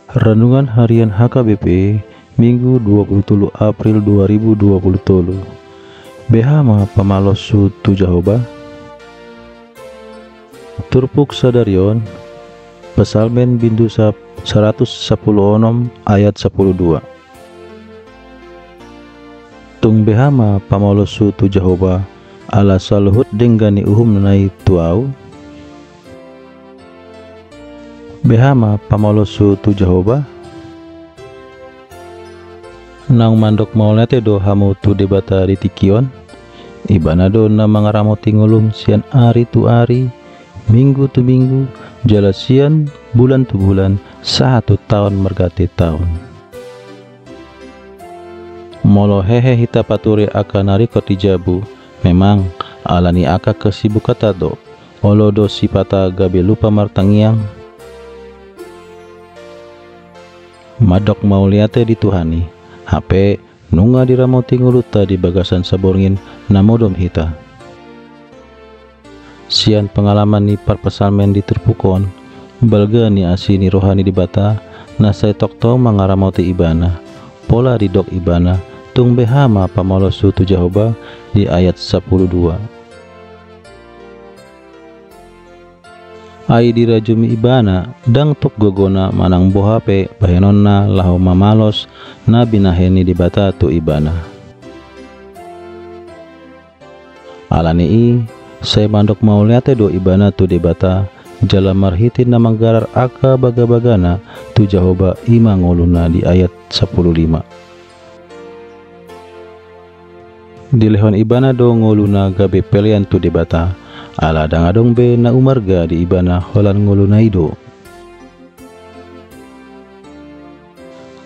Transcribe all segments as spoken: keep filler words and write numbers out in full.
Renungan Harian H K B P, Minggu dua puluh tolu April dua ribu dua puluh tolu. Beha ma pamalosu tu Jahowa. Turpuk sadari on, Psalmen bindu sap-, saratus sampulu onom ayat sampulu dua. Tung beha ma pamalosu tu Jahowa, ala saluhut denggan ni uhumna i tu ahu? Beha ma pamalosu tu Jahowa? Naung mandok mauliate do hamu tu Debata di tingki on? Ibana do na mangaramoti ngolum sian ari tu ari, minggu tu minggu, jala sian bulan tu bulan, sahat tu taon marganti taon. Molo hehe hita pature angka na ringkot di jabu, memang ala ni angka kesibukanta do, olo do sipata gabe lupa martangiang. Mandok mauliate di Tuhan i, hape nunga diramoti ngolunta di bagasan saborngin na modom hita. Sian pengalaman ni parpsalmen di turpuk on, balga ni asi ni roha ni Debata, na sai tongtong mangaramoti ibana, pola didok ibana, tung beha ma pamalosu tu Jahowa di ayat sampulu dua. Ai dirajumi ibana, ndang tuk gogona manang boha pe bahenonna laho mamalos na binahen ni Debata tu ibana. Ala ni i, sai mandok mauliate do ibana tu Debata, jala marhite na manggarar angka bagabagana tu Jahowa i ma ngoluna di ayat sampulu lima. Dilehon ibana do ngoluna gabe pelean tu Debata, ala ndang adong be na umarga di ibana holan ngoluna i do.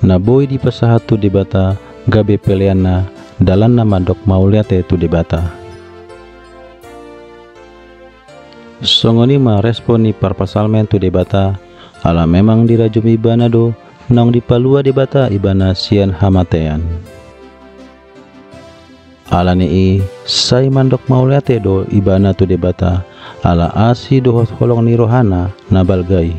Na boi dipasahat tu Debata gabe peleanna, dalanna mandok mauliate tu Debata. Songon i ma respon ni parpsalmen tu Debata, ala memang dirajumi ibana do, naung dipalua Debata ibana sian hamatean. Ala ni i, sai mandok mauliate do ibana tu Debata, ala asi dohot holong ni rohana na balga i.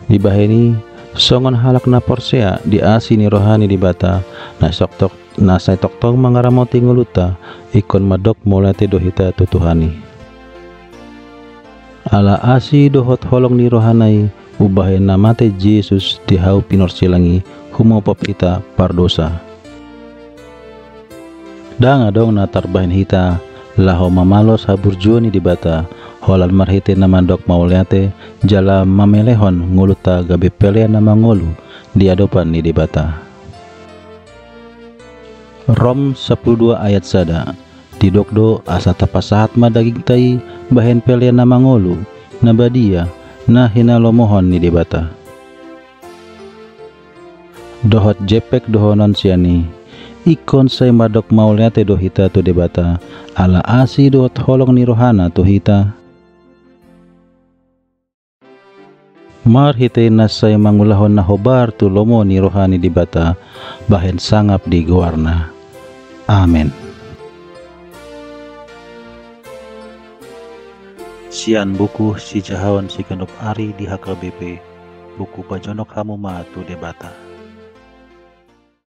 Dibahen i, songon halak na porsea di asi ni roha ni Debata, na sai tongtong, na sai tongtong mangaramoti ngolunta, ingkon mandok mauliate do hita tu Tuhan i. Ala asi dohot holong ni rohana i, umbahen na mate Jesus di hau pinorsilang i, humopop hita pardosa. Ndang adong na tarbahen hita laho mamalos haburjuon ni Debata, holan marhite na mandok mauliate, jala mamelehon ngolunta gabe pelean na mangolu di adopan ni Debata. Rom sampulu dua ayat sada. Didok do asa tapasahat ma dagingta i bahen pelean na mangolu, na badia, na hinalomohon ni Debata. Dohot jempek dohonon sian i, ingkon sai mandok mauliate do hita tu Debata, ala asi dohot holong ni rohana tu hita. Marhite na sai mangulahon na hombar tu lomo ni roha ni Debata, bahen sangap di goarna. Amen. Sian buku Sijahaon Siganup Ari di H K B P, buku Pajonok Hamu Ma tu Debata.